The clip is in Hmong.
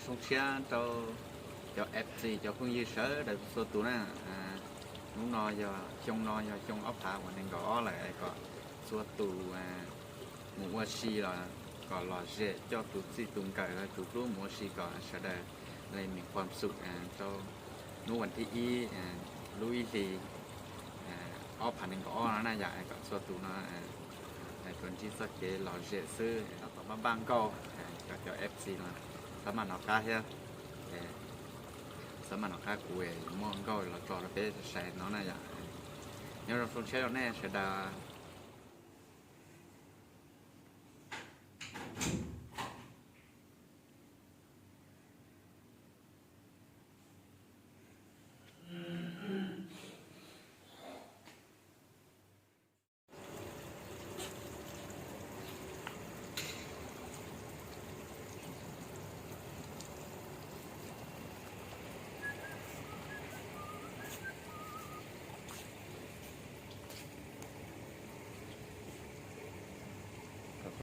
Zoo siab rau cov F C, cov phooj ywg sawv daws txhua tus na. Hnub no yog xyoo no yog xyoo ob phav uas nees nkaum ob lawm, kom txhua tus mus ua si los kom lom zem, coj tus txij tus nkawm los tus hlub mus ua si kom sawv daws li mis quam xum rau hnub vas thib ib lub ib hlis ob phav nees nkaum ob no na yom, kom txhua tus no tsuas ntsib txoj kev lom zem xwb, tab tom npaj npaj nkauj kom cov F C no txhob maj nov qab thiab, txhob maj nov qab kuv muaj nkauj los tso rau peb sai no na yom. Nyob zoo, zoo siab rau nej sawv daws.